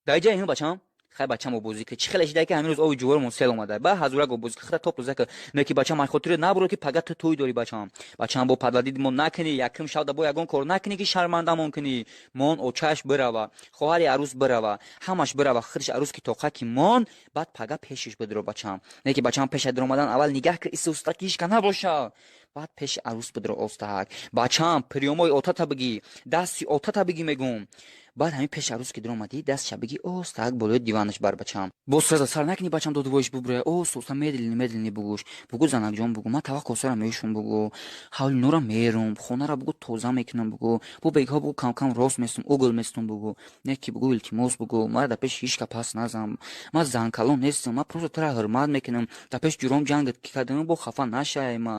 Даиҷа ин бачам, хай, бачам, обозӣ ки чӣ хеле шида, ки ҳамин рӯз оби ҷувормон сел омада, ба ҳазурак обозӣ ки хата топ тоза ки. Не ки, бачам, ай хотири набуро, ки пага ту тӯй дорӣ, бачам. Бачам, бо падладид мо накунӣ, якум шавда бо ягон кор накунӣ, ки шармандамон кунӣ. Мон, очаш бирава, хоҳари арӯс бирава, ҳамаш бирава, худаш арӯс ки тоқа ки мон, баъд пага пешиш бидро, бачам. Не ки, бачам, пеша диромадан аввал нигаҳ ки исуста ки ҳичка набоша, баъд пеши арӯс бидро остаҳак. Бачам, приёмои отата бигӣ, дасти отата бигӣ, мегум. Баъд ҳамин пеши арӯс ки диромадӣ, дастша бигӣ, остаҳак болои диванаш бар, бачам. Боз сразу сар накунӣ, бачам, додувоиш бубуря, ост оста, медленно, медленно бугӯш. Бугӯ: «Занакҷон, бугӯ, ман тавақ косара мешум, бугӯ, ҳавли нура мерум, хонара, бугӯ, тоза мекунам, бугӯ, бо бегҳо, бугӯ, камкам рост местум, угол местум, бугӯ. Не ки, бугӯ, илтимос, бугӯ, мара дар пеши ҳичка пас назам, ман занкалон нестам, ман просто тура ҳурмат мекунам, дар пеши ҷуром ҷангат ки кардам, бо хафа нашай ма».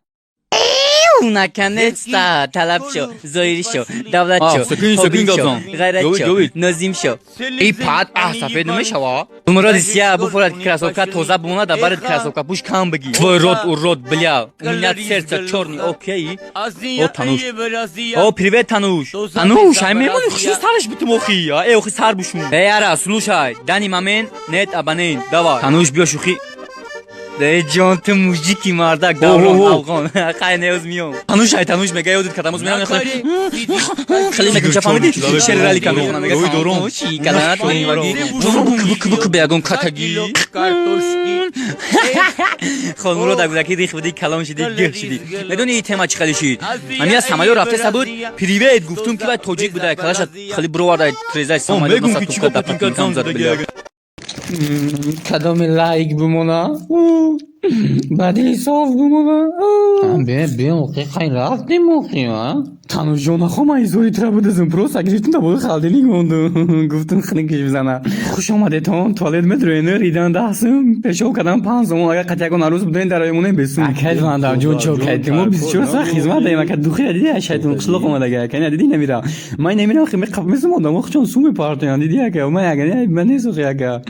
Наконец-то талаб шо, зоир шо, давлат шо, Секин, секин гапзан. ғайрат шо, Ҷовид. Нозим шо. И пад аҳ сафед намешава. Муроди сия буфорад, кроссовка тоза бимонад, а баред кроссовка пуш кам бигӣ. Твой рот урод, бля. У меня сердце чёрный, окей? О, Тануш. О, привет, Тануш. Тануш, ай мемони хуши сараш битум охи. Э, охи сар бушун. Эй, ара, слушай, данный момент нет абонент. Давай. Тануш, биё шухи. Эй ҷон, ту мужики, мардак, даврон, афғон. Хай, неоз миём. Тануш, ай Тануш мега ёдит катамуз меям, хеле мекун, ча фаҳмидӣ? Шери ралика мехонам, мега дором. Чӣ каланат меваги? Бук бук бе ягон катаги. Хонмурод, агудаки рих будӣ, калон шидӣ, гир шидӣ. Медони ин тема чӣ хеле шид? Ҳамин аз самолёт рафтеса буд, «Привет» гуфтум, ки вай тоҷик буда, калаша хеле бироварда трезаи самолёт. Мегум, ки чӣ ба ботинка зада. Кадоми лайк бимона, баъди ҳисоб бимона. Бе, бе, охи, хай, рафтем, охи, а Танушҷон, нахома изори тура будазм, просто гирифтум, да бои холодильник мондум, гуфтум хникиш бизана. Хуш омадетон, туалет метроена ридан 10 сум, пешоб кардан 5 сомон. Агар қати ягон арӯз будем, дар омонем бесум. Акай Вандамҷон, чо кайти? Мо 24 соат хизмат даем, ака. Духира диди, шайтон қишлоқ омадага, ака, на диди, намирам ман, намирам, хи меқап месум, одамо хучон сум мепартоянд, диди, ака. Ман ака, ман несохи, ака,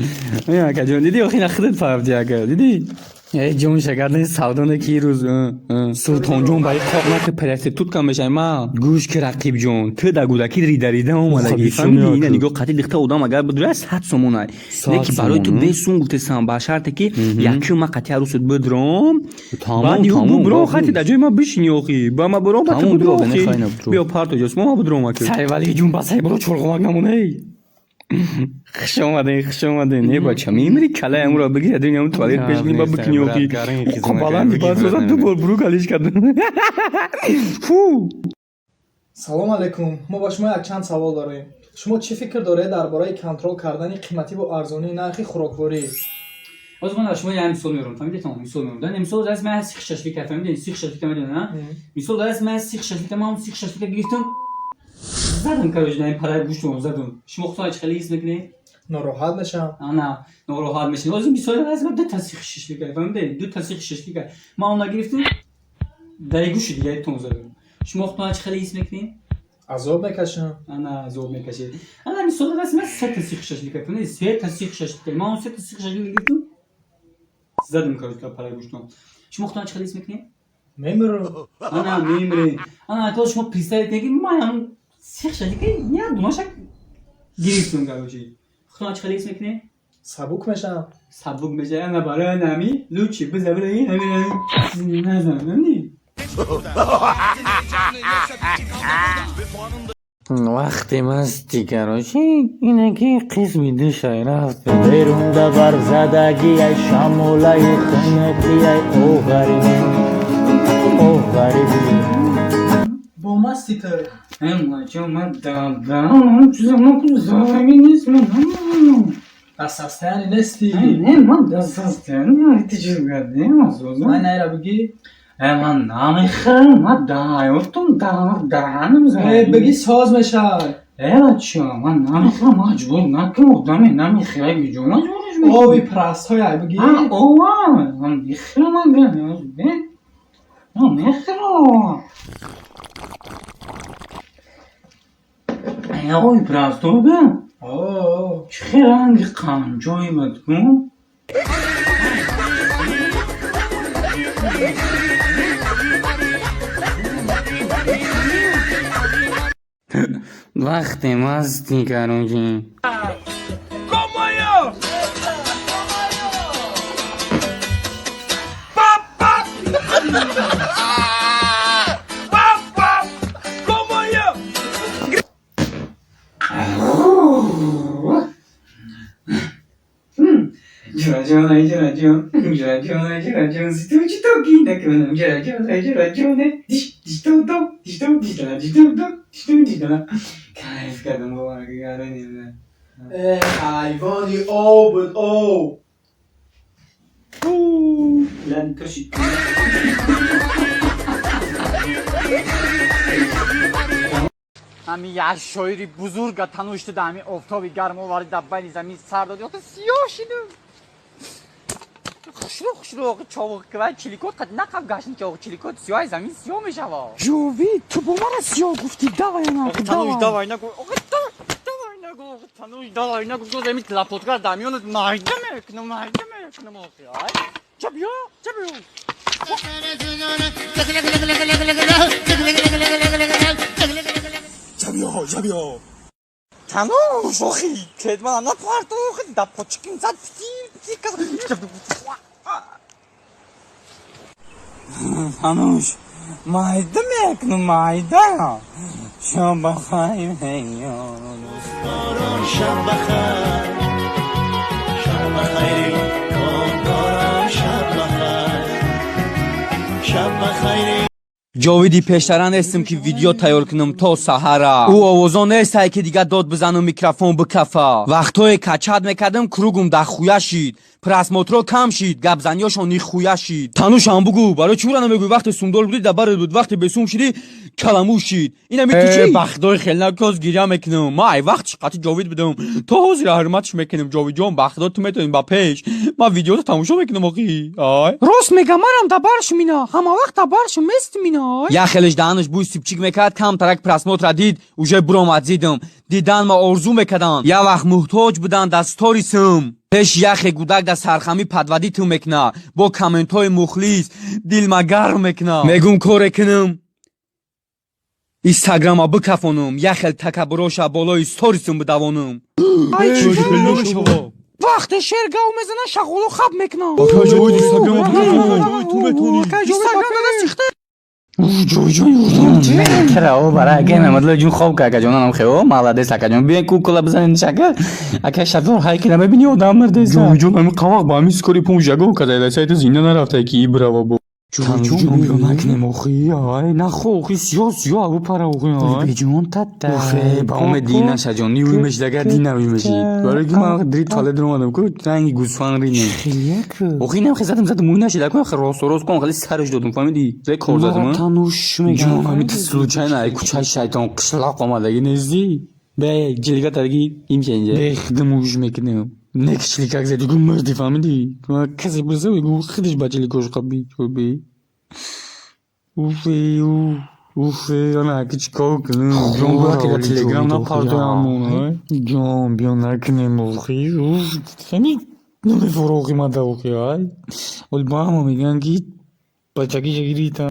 акаҷон, диди, охи, на худат парти, ака, диди. Эй ҷон, шагарни савдоне ки рӯз Султонҷон ба қоқ наки, проститутка мешавӣ. Ма гӯш ки, рақибҷон, ту да гудаки рида рида омадаги, фаҳмиди? Ина нигоҳ, қати дихта одам агар бидуря, 100 сомонай, не ки барои ту бесум гуфтесам, ба шарте ки якум ма қати арӯсут бидром, баъди ӯ бубро, хати дар ҷои ма бишини, охи, ба ма буром, ба ту будро, охи, биё, парто ҷосмо, ма будром, аки. Сайвали ҷун, ба сай буро, чорғомак намоней. Хуш омаден, хуш омаден. Не, бача, мемири, калаи амуро бигир, адин туалет пеш ба бикини, охи. Баланди базоза ду бор буру калиш кардам. Фу. Салом алайкум, мо ба шумо якчанд савол дорем. Шумо чӣ фикр доред дар бораи контрол кардани қимативу арзонии нархи хӯрокворӣ? Боз ман дар шумо як мисол меорам, фаҳмидетон? Мисол меорам. Дар мисол даст ман сих шашлика, фаҳмидед? Сих шашлика медонед, на? Мисол даст ман сих шашлика, ман сих шашлика гирифтам, задам, короче, на ин параи гӯштон задам. Шумо худтон чӣ хеле ҳис мекунед? Нороҳат мешавам. Ана, нороҳат мешавед. Ҳозир мисол даст ман ду та сих шашлика, фаҳмидед? Ду та сих шашлика. Ман она гирифтам, дар гӯши дигари задам. Шумо худтон чӣ хеле ҳис мекунед? Азоб мекашам. Ана, азоб мекашед. Ана, мисол даст ман се та сих шашлика, фаҳмидед? Се та сих шашлика. Ман он се та сих шашлика гирифтам, задам, короче, дар параи гӯштон. Шумо худтон чӣ хеле ҳис мекунед? Мемирам. Ана, мемиред. Ана, то шумо представить кунед, ки ман ҳам сих шашлика як дунаша гирифтам, короче. Худтон чӣ хеле ҳис мекунед? Сабук мешавам. Сабук мешавад. Ана, барои нами лучше биза бира ҳамин назан, фаҳмидӣ? Вақте масти, короче, инаки қисми душай рафт. Берун да барфзадагиай, шамолаи хунукиай, о ғарибӣ, о ғарибӣ. Бо масти ту. Чо, ман дам чизам накун, нест ман. Дар состояние нестӣ. Не, ман дар состояние, ты чӣ гардем? Ман найра бигӣ. Ман намехӯрам, ман даҳаётум даҳанам. Э, бигӣ, соз мешавад. Э, бача, ман намехӯрам, маҷбур накун, одаме намехӯра, гиҷо маҷбуриш. Оби простой ай, бигӣ. Ова, ман мехӯрам, ман мехӯрам. Оби простой ба? О. Чӣ хел ранги қанҷои буд ку? Вақте масти, короче. Ҷураҷон, ай ҷураҷон, ҷураҷон, ай ҷураҷон, зи ту чӣ то гинда кунам, ҷураҷон, ай ҷураҷон, диш диш то то диш то диш дала диш то то диш то диш дала. Кайф кардам, бовар кардам. Э, ҳайвони об буд, об. Лан кашид. Ҳами як шоири бузурга танӯшти да ҳами офтоби гарм оварди, да байни замин сар дод, охи сиёҳ шиду. Хушрӯ, хушрӯ, охи човуқ ква чиликот қад нақаб гашни ки охи чиликот сиёҳи замин сиёҳ мешава. Ҷовид, ту бо мара сиёҳ гуфтӣ, давай Охи танӯш, давай нагу, охи давай нагу, охи танӯш, давай нагу, гӯз ами лапоткара дар миёнат майда мекунам, майда мекунам, охи ай. Ча биё, ча биё. Танӯш, охи кедмана напарто, охи да почким зад птир птир. Танӯш, майда мекунам, майда. Шаб бахайр. Шаб бахайр, шаб бахайр, комдорон, шаб бахайр, шаб бахайр. Ҷовиди пештара нестем, ки видео тайёр кунам то саҳара. Ӯ овозон нестай, ки дига дод бизанам, микрофон бикафа. Вақтҳое качат мекардам, кругум дахуя шид, просмотро кам шид, гапзаниёшон нихуя шид. Танушам, бугӯ, барои чӣ ура намегӯй? Вақте сумдор будӣ, дар барет буд, вақте бесум шидӣ, каламуш шид. Инами ту чӣ? Бахдои хелна коз гиря мекунам. Ман ай вақт қати Ҷовид будам, то ҳозира ҳурматш мекунам. Ҷовидҷон, бахдо, ту метавонӣ ба пеш. Ман видеото тамошо мекунам, охи ай. Рост мега, манам да барш мина, ҳама вақт да барш мест мина. Як хелеш даҳанаш бӯи сипчик мекард, камтарак просмотра дид, уже буромад зидам. Дидан ма орзу мекардам, як вақт муҳтоҷ буданд дар сторисм. Пеш яхе гудак дар сархамӣ подводитм мекуна, бо комментҳои мухлис дилма гарм мекуна. Мегум, коре кунам, инстаграма бикафонам, як хел такаббуроша болои сторисм бидавонам. Вақте шер гав мезана, шағоло хаб мекунам. Инстаграм дада сихта. Чара о бара ака Мамадло ҷун, хоб ка, акаҷонам, хео молодец, акаҷон, биён кукула бизанем. Шака, ака, шатор ҳайки намебини, одам мирдеса. Ҷовиҷон, ами қавақ ба ами скори помощь ягон када сайта зинда нарафта, ки ибрава бо. Ҷовиҷон, биё накунем, охи ай, нахо, охи, сиё сиё абу пара, охи ай. Беҷон, тата. Уфе, ба умед дина шаҷон, ни уймешид, агар дина уймешид. Барои ки ман дри туалет ромадам ку, ранги гӯсфанд ринем. Охи, инам хе задам, задам, мӯй нашид, аку хе рост рост кун, хеле сараш додум, фаҳмидӣ? Зе кор задам, а? Тануш мегам. Ҷон, ҳами ту случайно ай кӯчаи шайтон қишлоқ омадаги нестӣ? Бе, ҷилга таги имшенҷа. Бехдим уш мекунем. Не кичликак зади, гу мурди, фаҳмидӣ? Касе пурса, гу худиш ба ҷиликош қаби, би. Уфе, уфе, ана аки чикор кунем? Ҷон, бояд ки дар телеграм напартоям ай. Ҷон, биё накунем, охи. Уф, ҳами намефуро, охи, мада, охи, ай. Оли ба ҳама мегӯянд, ки бачагиша гирита.